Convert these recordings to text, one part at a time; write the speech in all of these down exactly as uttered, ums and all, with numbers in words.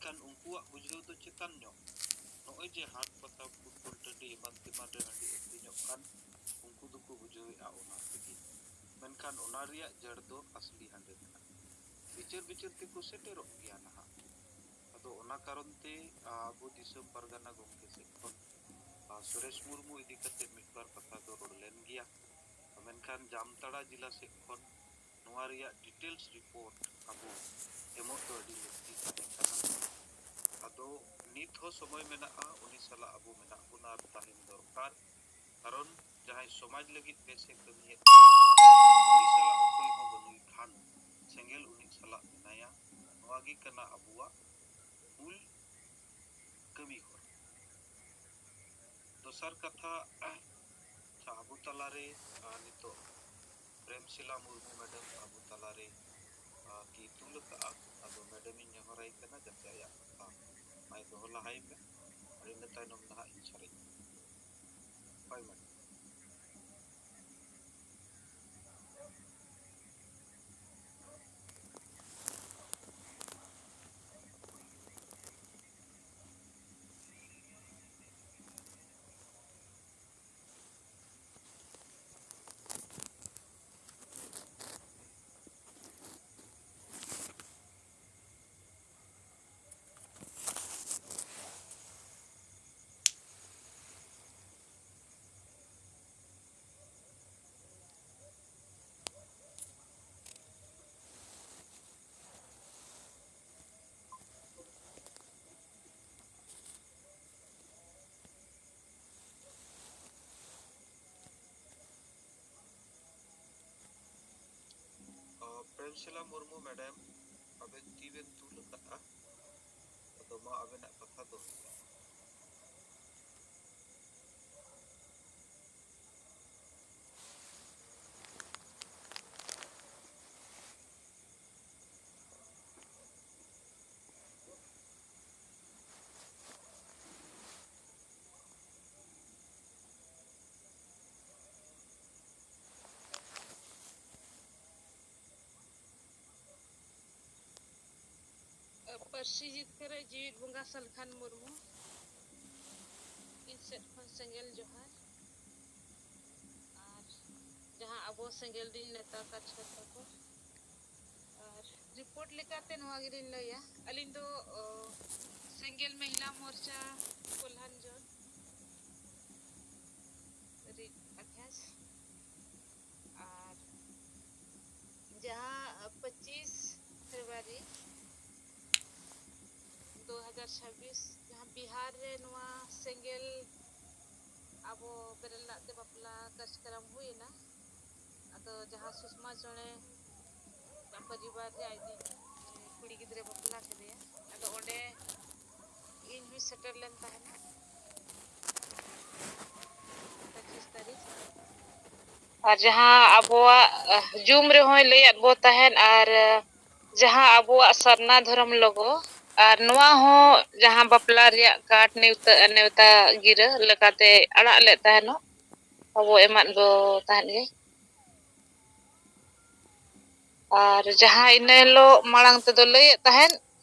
ᱠᱷᱟᱱ ᱩᱱᱠᱩᱣᱟᱜ ᱵᱩᱡᱷᱟᱹᱣ ᱫᱚ ᱪᱮᱛᱟᱱ ᱧᱚᱜ᱾ ᱱᱚᱜᱼᱚᱭ ᱡᱮ ᱦᱟᱴ ᱯᱟᱛᱟ, ᱯᱷᱩᱴᱵᱚᱞ ᱴᱟᱺᱰᱤ ᱮᱢᱟᱱ ᱛᱮᱢᱟᱱ ᱨᱮ ᱦᱟᱺᱰᱤ ᱟᱹᱠᱷᱨᱤᱧᱚᱜ ᱠᱟᱱ, ᱩᱱᱠᱩ ᱫᱚᱠᱚ ᱵᱩᱡᱷᱟᱹᱣᱮᱫᱼᱟ ᱚᱱᱟ ᱛᱮᱜᱮ᱾ ᱢᱮᱱᱠᱷᱟᱱ ᱚᱱᱟ ᱨᱮᱭᱟᱜ ᱡᱟᱲ ᱫᱚ ᱟᱥᱞᱤ ᱦᱟᱸᱰᱮ ᱢᱮᱱᱟᱜᱼᱟ᱾ ᱵᱤᱪᱟᱹᱨ ᱵᱤᱪᱟᱹᱨ ᱛᱮᱠᱚ ᱥᱮᱴᱮᱨᱚᱜ ᱜᱮᱭᱟ ᱱᱟᱦᱟᱜ᱾ ᱟᱫᱚ ᱚᱱᱟ ᱠᱟᱨᱚᱱ ᱛᱮ ᱟᱵᱚ ᱫᱤᱥᱚᱢ ᱯᱟᱨᱜᱟᱱᱟ ᱜᱚᱢᱠᱮ ᱥᱮᱫ ᱠᱷᱚᱱ, ᱟᱨ ᱥᱩᱨᱮᱥ ᱢᱩᱨᱢᱩ ᱤᱫᱤ ᱠᱟᱛᱮ ᱢᱤᱫ ᱵᱟᱨ ᱠᱟᱛᱷᱟ ᱫᱚ ᱨᱚᱲ ᱞᱮᱱ ᱜᱮᱭᱟ᱾ ᱢᱮᱱᱠᱷᱟᱱ ᱡᱟᱢᱛᱟᱲᱟ ᱡᱮᱞᱟ ᱥᱮᱫ ᱠᱷᱚᱱ ᱱᱚᱣᱟ ᱨᱮᱭᱟᱜ details report ᱟᱵᱚ ᱮᱢᱚᱜ ᱫᱚ ᱟᱹᱰᱤ ᱞᱟᱹᱠᱛᱤ ᱛᱟᱦᱮᱸ ᱠᱟᱱᱟ᱾ ᱟᱫᱚ ᱱᱤᱛ ᱦᱚᱸ ᱥᱚᱢᱚᱭ ᱢᱮᱱᱟᱜᱼᱟ, ᱩᱱᱤ ᱥᱟᱞᱟᱜ ᱟᱵᱚ ᱢᱮᱱᱟᱜ ᱵᱚᱱᱟ ᱟᱨ ᱛᱟᱦᱮᱱ ᱫᱚᱨᱠᱟᱨ᱾ ᱠᱟᱨᱚᱱ ᱡᱟᱦᱟᱸᱭ ᱥᱚᱢᱟᱡᱽ ᱞᱟᱹᱜᱤᱫ ᱵᱮᱥᱮ ᱠᱟᱹᱢᱤᱭᱮᱫ ᱠᱟᱱᱟ, ᱩᱱᱤ ᱥᱟᱞᱟᱜ ᱚᱠᱚᱭ ᱦᱚᱸ ᱵᱟᱹᱱᱩᱭ ᱠᱷᱟᱱ ᱥᱮᱸᱜᱮᱞ ᱩᱱᱤ ᱥᱟᱞᱟᱜ ᱢᱮᱱᱟᱭᱟ᱾ ᱱᱚᱣᱟ ᱜᱮ ᱠᱟᱱᱟ ᱟᱵᱚᱣᱟᱜ ᱢᱩᱞ ᱠᱟᱹᱢᱤ ᱦᱚᱨᱟ᱾ ᱫᱚᱥᱟᱨ ᱠᱟᱛᱷᱟ, ᱟᱪᱪᱷᱟ, ᱟᱵᱚ ᱛᱟᱞᱟᱨᱮ, ᱟᱨ ᱱᱤᱛᱚᱜ ᱯᱨᱮᱢᱥᱤᱞᱟ ᱢᱩᱨᱢᱩ ᱢᱮᱰᱟᱢ ᱟᱵᱚ ᱛᱟᱞᱟᱨᱮ, ᱟᱨ ᱛᱤ ᱛᱩᱞ ᱟᱠᱟᱫᱼᱟ᱾ ᱟᱫᱚ ᱢᱮᱰᱟᱢ ᱤᱧ ᱱᱮᱦᱚᱨᱟᱭ ᱠᱟᱱᱟ ᱡᱟᱛᱮ ᱟᱭᱟᱜ ᱠᱟᱛᱷᱟ ᱢᱟᱭ ᱫᱚᱦᱚ ᱞᱟᱦᱟᱭ ᱢᱮ, ᱟᱨ ᱤᱱᱟᱹ ᱛᱟᱭᱱᱚᱢ ᱱᱟᱦᱟᱜ ᱤᱧ ᱥᱟᱨᱮᱡ᱾ ᱦᱳᱭ ᱢᱮᱰᱟᱢ᱾ ᱯᱨᱮᱢᱥᱤᱞᱟ ᱢᱩᱨᱢᱩ ᱢᱮᱰᱟᱢ, ᱟᱵᱮᱱ ᱛᱤ ᱵᱮᱱ ᱛᱩᱞ ᱟᱠᱟᱫᱼᱟ, ᱟᱫᱚ ᱢᱟ ᱟᱵᱮᱱᱟᱜ ᱠᱟᱛᱷᱟ ᱫᱚᱦᱚᱭ ᱵᱮᱱ᱾ ᱯᱟᱹᱨᱥᱤ ᱡᱤᱛᱠᱟᱹᱨ ᱡᱤᱣᱤᱫ ᱵᱚᱸᱜᱟ ᱥᱟᱞᱠᱷᱟᱱ ᱢᱩᱨᱢᱩ, ᱤᱧ ᱥᱮᱫ ᱠᱷᱚᱱ ᱥᱮᱸᱜᱮᱞ ᱡᱚᱦᱟᱨ᱾ ᱟᱨ ᱡᱟᱦᱟᱸ ᱟᱵᱚ ᱥᱮᱸᱜᱮᱞ ᱨᱤᱱ ᱱᱮᱛᱟ ᱠᱟᱨᱡᱚᱠᱚᱨᱛᱟ ᱠᱚ, ᱟᱨ ᱨᱤᱯᱳᱨᱴ ᱞᱮᱠᱟᱛᱮ ᱱᱚᱣᱟ ᱜᱮᱞᱤᱧ ᱞᱟᱹᱭᱟ, ᱟᱹᱞᱤᱧ ᱫᱚ ᱚ, ᱥᱮᱸᱜᱮᱞ ᱢᱚᱦᱤᱞᱟ ᱢᱳᱨᱪᱟ ᱠᱚᱞᱦᱟᱱ ᱡᱳᱱ ᱨᱤᱱ ᱟᱫᱷᱭᱟᱥ, ᱟᱨ ᱡᱟᱦᱟᱸ ᱯᱚᱸᱪᱤᱥ ᱯᱷᱮᱵᱽᱨᱩᱣᱟᱨᱤ ᱫᱩ ᱦᱟᱡᱟᱨ ᱪᱷᱟᱵᱵᱤᱥ ᱡᱟᱦᱟᱸ ᱵᱤᱦᱟᱨ ᱨᱮ ᱱᱚᱣᱟ ᱥᱮᱸᱜᱮᱞ ᱟᱵᱚ ᱵᱮᱨᱮᱞ ᱫᱟᱜ ᱛᱮ ᱵᱟᱯᱞᱟ ᱠᱟᱨᱡᱚᱠᱨᱚᱢ ᱦᱩᱭᱮᱱᱟ, ᱟᱫᱚ ᱡᱟᱦᱟᱸ ᱥᱩᱥᱢᱟ ᱪᱚᱬᱮ ᱯᱚᱨᱤᱵᱟᱨ ᱨᱮ ᱟᱡ ᱠᱩᱲᱤ ᱜᱤᱫᱽᱨᱟᱹ ᱵᱟᱯᱞᱟ ᱠᱮᱫᱮᱭᱟ, ᱟᱫᱚ ᱚᱸᱰᱮ ᱤᱧ ᱦᱚᱸᱧ ᱥᱮᱴᱮᱨ ᱞᱮᱱ ᱛᱟᱦᱮᱱᱟ᱾ ᱯᱚᱸᱪᱤᱥ ᱛᱟᱹᱨᱤᱠᱷ᱾ ᱟᱨ ᱡᱟᱦᱟᱸ ᱟᱵᱚᱣᱟᱜ ᱡᱩᱢ ᱨᱮᱦᱚᱸᱭ ᱞᱟᱹᱭᱟᱫ ᱵᱚ ᱛᱟᱦᱮᱸᱫ, ᱟᱨ ᱡᱟᱦᱟᱸ ᱟᱵᱚᱣᱟᱜ ᱥᱟᱨᱱᱟ ᱫᱷᱚᱨᱚᱢ ᱞᱳᱜᱳ, ᱟᱨ ᱱᱚᱣᱟ ᱦᱚᱸ ᱡᱟᱦᱟᱸ ᱵᱟᱯᱞᱟ ᱨᱮᱭᱟᱜ ᱠᱟᱨᱰ ᱱᱮᱣᱛᱟ, ᱱᱮᱣᱛᱟ ᱜᱤᱨᱟᱹ ᱞᱮᱠᱟᱛᱮ ᱟᱲᱟᱜ ᱞᱮᱫ ᱛᱟᱦᱮᱱᱚᱜ, ᱟᱵᱚ ᱮᱢᱟᱫ ᱵᱚ ᱛᱟᱦᱮᱸᱫ ᱜᱮ᱾ ᱟᱨ ᱡᱟᱦᱟᱸ ᱤᱱᱟᱹ ᱦᱤᱞᱳᱜ ᱢᱟᱲᱟᱝ ᱛᱮᱫᱚ ᱞᱟᱹᱭᱮᱫ ᱛᱟᱦᱮᱸᱫ,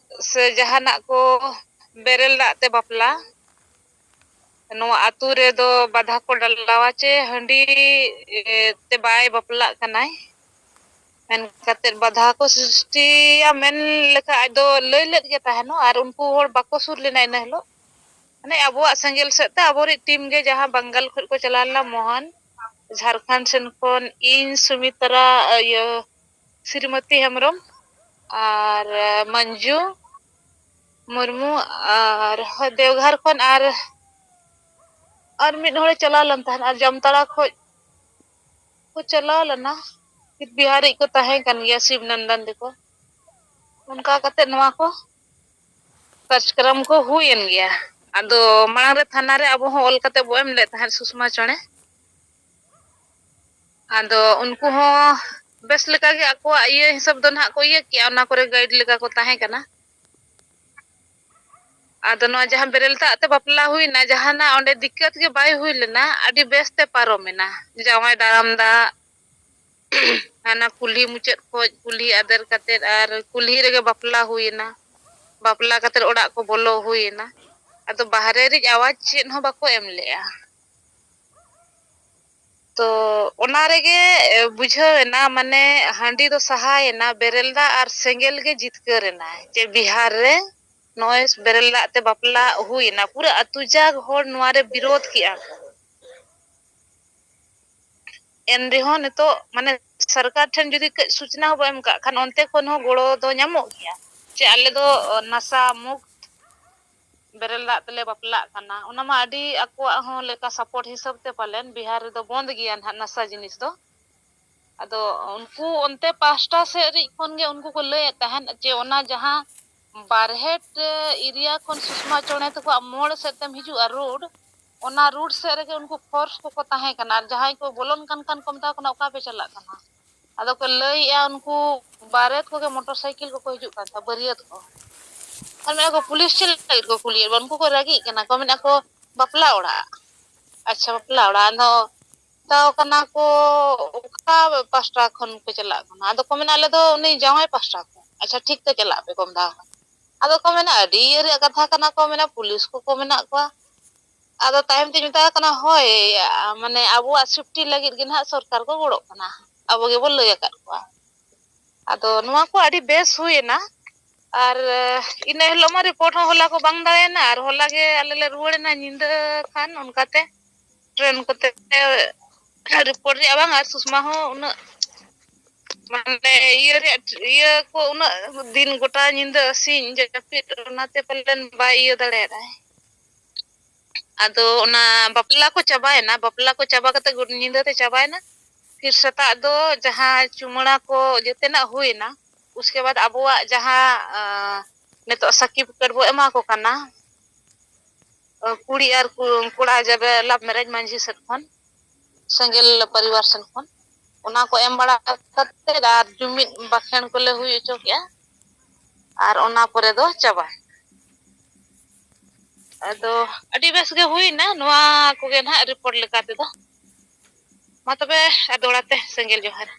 ᱥᱮ ᱡᱟᱦᱟᱱᱟᱜ ᱠᱚ ᱵᱮᱨᱮᱞ ᱫᱟᱜ ᱛᱮ ᱵᱟᱯᱞᱟ, ᱱᱚᱣᱟ ᱟᱹᱛᱩ ᱨᱮᱫᱚ ᱵᱟᱫᱷᱟ ᱠᱚ ᱰᱟᱞᱟᱣᱟ ᱪᱮ ᱦᱟᱺᱰᱤ, ᱮ, ᱛᱮ ᱵᱟᱭ ᱵᱟᱯᱞᱟᱜ ᱠᱟᱱᱟᱭ᱾ ᱢᱮᱱ ᱠᱟᱛᱮᱫ ᱵᱟᱫᱷᱟ ᱠᱚ ᱥᱨᱤᱥᱴᱤᱭᱟ ᱢᱮᱱ ᱞᱮᱠᱟ ᱟᱡ ᱫᱚ ᱞᱟᱹᱭ ᱞᱮᱫ ᱜᱮ ᱛᱟᱦᱮᱱᱚᱜ, ᱟᱨ ᱩᱱᱠᱩ ᱦᱚᱲ ᱵᱟᱠᱚ ᱥᱩᱨ ᱞᱮᱱᱟ ᱤᱱᱟᱹ ᱦᱤᱞᱳᱜ᱾ ᱢᱟᱱᱮ ᱟᱵᱚᱣᱟᱜ ᱥᱮᱸᱜᱮᱞ ᱥᱮᱫ ᱛᱮ ᱟᱵᱚᱨᱤᱡ ᱴᱤᱢ ᱜᱮ ᱡᱟᱦᱟᱸ ᱵᱟᱝᱜᱟᱞ ᱠᱷᱚᱱ ᱠᱚ ᱪᱟᱞᱟᱣ ᱞᱮᱱᱟ, ᱢᱳᱦᱚᱱ, ᱡᱷᱟᱲᱠᱷᱚᱸᱰ ᱥᱮᱱ ᱠᱷᱚᱱ ᱤᱧ, ᱥᱩᱢᱤᱛᱨᱟ, ᱤᱭᱟᱹ, ᱥᱨᱤᱢᱚᱛᱤ ᱦᱮᱢᱵᱨᱚᱢ ᱟᱨ ᱢᱚᱧᱡᱩ ᱢᱩᱨᱢᱩ ᱟᱨ ᱫᱮᱣᱜᱷᱚᱨ ᱠᱷᱚᱱ ᱟᱨ, ᱟᱨ ᱢᱤᱫ ᱦᱚᱲᱮ ᱪᱟᱞᱟᱣ ᱞᱮᱱ ᱛᱟᱦᱮᱸᱫ, ᱟᱨ ᱡᱟᱢᱛᱟᱲᱟ ᱠᱷᱚᱱ ᱠᱚ ᱪᱟᱞᱟᱣ ᱞᱮᱱᱟ᱾ ᱵᱤᱦᱟᱨᱤᱡ ᱠᱚ ᱛᱟᱦᱮᱸ ᱠᱟᱱ ᱜᱮᱭᱟ, ᱥᱤᱵ ᱱᱚᱱᱫᱚᱱ ᱛᱟᱠᱚ᱾ ᱚᱱᱠᱟ ᱠᱟᱛᱮ ᱱᱚᱣᱟ ᱠᱚ ᱠᱟᱨᱡᱚᱠᱨᱚᱢ ᱠᱚ ᱦᱩᱭᱮᱱ ᱜᱮᱭᱟ᱾ ᱟᱫᱚ ᱢᱟᱲᱟᱝ ᱨᱮ ᱛᱷᱟᱱᱟ ᱨᱮ ᱟᱵᱚ ᱦᱚᱸ ᱚᱞ ᱠᱟᱛᱮ ᱵᱚ ᱮᱢ ᱞᱮᱫ ᱛᱟᱦᱮᱸᱫ ᱥᱩᱥᱢᱟ ᱪᱚᱬᱮ᱾ ᱟᱫᱚ ᱩᱱᱠᱩ ᱦᱚᱸ ᱵᱮᱥ ᱞᱮᱠᱟ ᱜᱮ ᱟᱠᱚᱣᱟᱜ ᱤᱭᱟᱹ ᱦᱤᱥᱟᱹᱵ ᱫᱚ ᱱᱟᱦᱟᱜ ᱠᱚ ᱤᱭᱟᱹ ᱠᱮᱜᱼᱟ, ᱚᱱᱟ ᱠᱚᱨᱮ ᱜᱟᱭᱤᱰ ᱞᱮᱠᱟ ᱠᱚ ᱛᱟᱦᱮᱸ ᱠᱟᱱᱟ᱾ ᱟᱫᱚ ᱱᱚᱣᱟ ᱡᱟᱦᱟᱸ ᱵᱮᱨᱮᱞ ᱫᱟᱜ ᱛᱮ ᱵᱟᱯᱞᱟ ᱦᱩᱭᱱᱟ, ᱡᱟᱦᱟᱱᱟᱜ ᱚᱸᱰᱮ ᱫᱤᱠᱠᱟᱹᱛ ᱜᱮ ᱵᱟᱭ ᱦᱩᱭ ᱞᱮᱱᱟ, ᱟᱹᱰᱤ ᱵᱮᱥ ᱛᱮ ᱯᱟᱨᱚᱢᱮᱱᱟ᱾ ᱡᱟᱶᱟᱭ ᱫᱟᱨᱟᱢ ᱫᱟᱜ, ᱦᱟᱱᱟ ᱠᱩᱞᱦᱤ ᱢᱩᱪᱟᱹᱫ ᱠᱷᱚᱡ ᱠᱩᱞᱦᱤ ᱟᱫᱮᱨ ᱠᱟᱛᱮᱫ ᱟᱨ ᱠᱩᱞᱦᱤ ᱨᱮᱜᱮ ᱵᱟᱯᱞᱟ ᱦᱩᱭᱮᱱᱟ᱾ ᱵᱟᱯᱞᱟ ᱠᱟᱛᱮ ᱚᱲᱟᱜ ᱠᱚ ᱵᱚᱞᱚ ᱦᱩᱭᱮᱱᱟ᱾ ᱟᱫᱚ ᱵᱟᱦᱨᱮ ᱨᱤᱡ ᱟᱣᱟᱡᱽ ᱪᱮᱫ ᱦᱚᱸ ᱵᱟᱠᱚ ᱮᱢ ᱞᱮᱜᱼᱟ᱾ ᱛᱚ ᱚᱱᱟ ᱨᱮᱜᱮ, ᱮ, ᱵᱩᱡᱷᱟᱹᱣ ᱮᱱᱟ, ᱢᱟᱱᱮ ᱦᱟᱺᱰᱤ ᱫᱚ ᱥᱟᱦᱟᱭᱮᱱᱟ, ᱵᱮᱨᱮᱞ ᱫᱟᱜ ᱟᱨ ᱥᱮᱸᱜᱮᱞ ᱜᱮ ᱡᱤᱛᱠᱟᱹᱨ ᱮᱱᱟᱭ᱾ ᱡᱮ ᱵᱤᱦᱟᱨ ᱨᱮ ᱱᱚᱜᱼᱚᱭ ᱵᱮᱨᱮᱞ ᱫᱟᱜ ᱛᱮ ᱵᱟᱯᱞᱟ ᱦᱩᱭᱮᱱᱟ, ᱯᱩᱨᱟᱹ ᱟᱹᱛᱩ ᱡᱟᱠ ᱦᱚᱲ ᱱᱚᱣᱟ ᱨᱮ ᱵᱤᱨᱳᱫᱷ ᱠᱮᱜᱼᱟ ᱠᱚ᱾ ᱮᱱ ᱨᱮᱦᱚᱸ ᱱᱤᱛᱚᱜ ᱢᱟᱱᱮ ᱥᱚᱨᱠᱟᱨ ᱴᱷᱮᱱ ᱡᱩᱫᱤ ᱠᱟᱹᱡ ᱥᱩᱪᱱᱟ ᱦᱚᱸ ᱵᱚ ᱮᱢ ᱠᱟᱜ ᱠᱷᱟᱱ, ᱚᱱᱛᱮ ᱠᱷᱚᱱ ᱦᱚᱸ ᱜᱚᱲᱚ ᱫᱚ ᱧᱟᱢᱚᱜ ᱜᱮᱭᱟ᱾ ᱡᱮ ᱟᱞᱮ ᱫᱚ, ᱚ, ᱱᱟᱥᱟ ᱢᱩᱠᱛ ᱵᱮᱨᱮᱞ ᱫᱟᱜ ᱛᱮᱞᱮ ᱵᱟᱯᱞᱟᱜ ᱠᱟᱱᱟ, ᱚᱱᱟ ᱢᱟ ᱟᱹᱰᱤ ᱟᱠᱚᱣᱟᱜ ᱦᱚᱸ ᱞᱮᱠᱟ support ᱦᱤᱥᱟᱹᱵ ᱛᱮ ᱯᱟᱞᱮᱱ ᱵᱤᱦᱟᱨ ᱨᱮᱫᱚ ᱵᱚᱱᱫ ᱜᱮᱭᱟ ᱱᱟᱦᱟᱜ ᱱᱟᱥᱟ ᱡᱤᱱᱤᱥ ᱫᱚ᱾ ᱟᱫᱚ ᱩᱱᱠᱩ ᱚᱱᱛᱮ ᱯᱟᱦᱴᱟ ᱥᱮᱫ ᱨᱤᱡ ᱠᱷᱚᱱ ᱜᱮ ᱩᱱᱠᱩ ᱠᱚ ᱞᱟᱹᱭᱮᱫ ᱛᱟᱦᱮᱸᱫ ᱡᱮ ᱚᱱᱟ ᱡᱟᱦᱟᱸ ᱵᱟᱨᱦᱮᱴ area ᱠᱷᱚᱱ ᱥᱩᱥᱢᱟ ᱪᱚᱬᱮ ᱛᱟᱠᱚᱣᱟᱜ ᱢᱳᱲ ᱥᱮᱫ ᱛᱮᱢ ᱦᱤᱡᱩᱜᱼᱟ road, ᱚᱱᱟ road ᱥᱮᱫ ᱨᱮᱜᱮ ᱩᱱᱠᱩ force ᱠᱚᱠᱚ ᱛᱟᱦᱮᱸ ᱠᱟᱱᱟ, ᱟᱨ ᱡᱟᱦᱟᱸᱭ ᱠᱚ ᱵᱚᱞᱚᱱ ᱠᱟᱱ ᱠᱷᱟᱱ ᱠᱚ ᱢᱮᱛᱟ ᱠᱚ ᱠᱟᱱᱟ, "ᱚᱠᱟ ᱯᱮ ᱪᱟᱞᱟᱜ ᱠᱟᱱᱟ?" ᱟᱫᱚ ᱠᱚ ᱞᱟᱹᱭᱮᱜᱼᱟ, ᱩᱱᱠᱩ ᱵᱟᱨᱮᱛ ᱠᱚᱜᱮ motorcycle ᱠᱚᱠᱚ ᱦᱤᱡᱩᱜ ᱠᱟᱱ ᱛᱟᱦᱮᱸᱫ, ᱵᱟᱹᱨᱭᱟᱹᱛ ᱠᱚ᱾ ᱟᱨ ᱢᱮᱱᱮᱫ ᱠᱚ, "ᱯᱩᱞᱤᱥ ᱪᱮᱫ ᱞᱟᱹᱜᱤᱫ ᱠᱚ ᱠᱩᱞᱤᱭᱮᱫ ᱵᱚᱱᱟ?" ᱩᱱᱠᱩ ᱠᱚ ᱨᱟᱹᱜᱤᱜ ᱠᱟᱱᱟ ᱠᱚ, ᱢᱮᱱᱮᱫ ᱠᱚ, "ᱵᱟᱯᱞᱟ ᱚᱲᱟᱜ, ᱟᱪᱪᱷᱟ, ᱵᱟᱯᱞᱟ ᱚᱲᱟᱜ ᱫᱚ ᱢᱮᱛᱟᱣ ᱠᱟᱱᱟ ᱠᱚ, ᱚᱠᱟ ᱯᱟᱥᱴᱟ ᱠᱷᱚᱱ ᱯᱮ ᱪᱟᱞᱟᱜ ᱠᱟᱱᱟ?" ᱟᱫᱚ ᱠᱚ ᱢᱮᱱᱟ, "ᱟᱞᱮ ᱫᱚ ᱩᱱᱤ ᱡᱟᱶᱟᱭ ᱯᱟᱥᱴᱟ ᱠᱷᱚᱱ᱾" "ᱟᱪᱪᱷᱟ, ᱴᱷᱤᱠ ᱛᱮ ᱪᱟᱞᱟᱜ ᱯᱮ, ᱠᱚ ᱢᱮᱛᱟᱣ ᱠᱟᱱᱟ᱾ ᱟᱫᱚ ᱠᱚ ᱢᱮᱱᱟ, ᱟᱹᱰᱤ ᱤᱭᱟᱹ ᱨᱮᱭᱟᱜ ᱠᱟᱛᱷᱟ ᱠᱟᱱᱟ", ᱠᱚ ᱢᱮᱱᱟ, "ᱯᱩᱞᱤᱥ ᱠᱚᱠᱚ ᱢᱮᱱᱟᱜ ᱠᱚᱣᱟ᱾" ᱟᱫᱚ ᱛᱟᱭᱚᱢ ᱛᱮᱧ ᱢᱮᱛᱟᱭ ᱠᱟᱱᱟ, "ᱦᱳᱭ, ᱢᱟᱱᱮ ᱟᱵᱚᱣᱟᱜ safety ᱞᱟᱹᱜᱤᱫ ᱜᱮ ᱱᱟᱦᱟᱜ ᱥᱚᱨᱠᱟᱨ ᱠᱚ ᱜᱚᱲᱚᱜ ᱠᱟᱱᱟ, ᱟᱵᱚ ᱜᱮᱵᱚ ᱞᱟᱹᱭ ᱟᱠᱟᱫ ᱠᱚᱣᱟ᱾" ᱟᱫᱚ ᱱᱚᱣᱟ ᱠᱚ ᱟᱹᱰᱤ ᱵᱮᱥ ᱦᱩᱭᱮᱱᱟ᱾ ᱟᱨ ᱤᱱᱟᱹ ᱦᱤᱞᱳᱜ ᱢᱟ report ᱦᱚᱸ ᱦᱚᱞᱟ ᱠᱚ ᱵᱟᱝ ᱫᱟᱣᱮᱱᱟ, ᱟᱨ ᱦᱚᱞᱟ ᱜᱮ ᱟᱞᱮ ᱞᱮ ᱨᱩᱣᱟᱹᱲᱮᱱᱟ ᱧᱤᱫᱟᱹ ᱠᱷᱟᱱ ᱚᱱᱠᱟᱛᱮ᱾ ᱴᱨᱮᱱ ᱠᱚᱛᱮ report ᱨᱮᱭᱟᱜ ᱵᱟᱝ, ᱟᱨ ᱥᱩᱥᱢᱟ ᱦᱚᱸ ᱩᱱᱟᱹᱜ ᱢᱟᱱᱮ ᱤᱭᱟᱹ ᱨᱮᱭᱟᱜ ᱤᱭᱟᱹ ᱠᱚ ᱩᱱᱟᱹᱜ ᱫᱤᱱ ᱜᱚᱴᱟ ᱧᱤᱫᱟᱹ ᱥᱤᱧ ᱡᱟᱹᱯᱤᱫ, ᱚᱱᱟᱛᱮ ᱯᱟᱞᱮᱱ ᱵᱟᱭ ᱤᱭᱟᱹ ᱫᱟᱲᱮᱭᱟᱫᱟᱭ᱾ ᱟᱫᱚ ᱚᱱᱟ ᱵᱟᱯᱞᱟ ᱠᱚ ᱪᱟᱵᱟᱭᱮᱱᱟ, ᱵᱟᱯᱞᱟ ᱠᱚ ᱪᱟᱵᱟ ᱠᱟᱛᱮ ᱜᱩᱰ-, ᱧᱤᱫᱟᱹ ᱛᱮ ᱪᱟᱵᱟᱭᱮᱱᱟ᱾ ᱯᱷᱤᱨ ᱥᱮᱛᱟᱜ ᱫᱚ ᱡᱟᱦᱟᱸ ᱪᱩᱢᱟᱹᱲᱟ ᱠᱚ ᱡᱮᱛᱮᱱᱟᱜ ᱦᱩᱭᱮᱱᱟ, ᱩᱥᱠᱮ ᱵᱟᱫ ᱟᱵᱚᱣᱟᱜ ᱡᱟᱦᱟᱸ, ᱟᱸ, ᱱᱤᱛᱚᱜ ᱥᱟᱹᱠᱷᱤ ᱠᱟᱨᱰ ᱵᱚ ᱮᱢᱟ ᱠᱚ ᱠᱟᱱᱟ, ᱠᱩᱲᱤ ᱟᱨ ᱠᱩ-, ᱠᱚᱲᱟ ᱡᱟᱵᱮ love marriage ᱢᱟᱹᱡᱷᱤ ᱥᱮᱫ ᱠᱷᱚᱱ, ᱥᱮᱸᱜᱮᱞ ᱯᱚᱨᱤᱵᱟᱨ ᱥᱮᱫ ᱠᱷᱚᱱ, ᱚᱱᱟ ᱠᱚ ᱮᱢ ᱵᱟᱲᱟ ᱠᱟᱛᱮ ᱟᱨ ᱡᱩᱢᱤᱫ ᱵᱟᱠᱷᱮᱬ ᱠᱚᱞᱮ ᱦᱩᱭ ᱦᱚᱪᱚ ᱠᱮᱜᱼᱟ, ᱟᱨ ᱚᱱᱟ ᱯᱚᱨᱮ ᱫᱚ ᱪᱟᱵᱟ᱾ ᱟᱫᱚ ᱟᱹᱰᱤ ᱵᱮᱥ ᱜᱮ ᱦᱩᱭᱱᱟ᱾ ᱱᱚᱣᱟ ᱠᱚᱜᱮ ᱱᱟᱦᱟᱜ report ᱞᱮᱠᱟ ᱛᱮᱫᱚ᱾ ᱢᱟ ᱛᱚᱵᱮ, ᱟᱨ ᱫᱚᱦᱲᱟ ᱛᱮ ᱥᱮᱸᱜᱮᱞ ᱡᱚᱦᱟᱨ᱾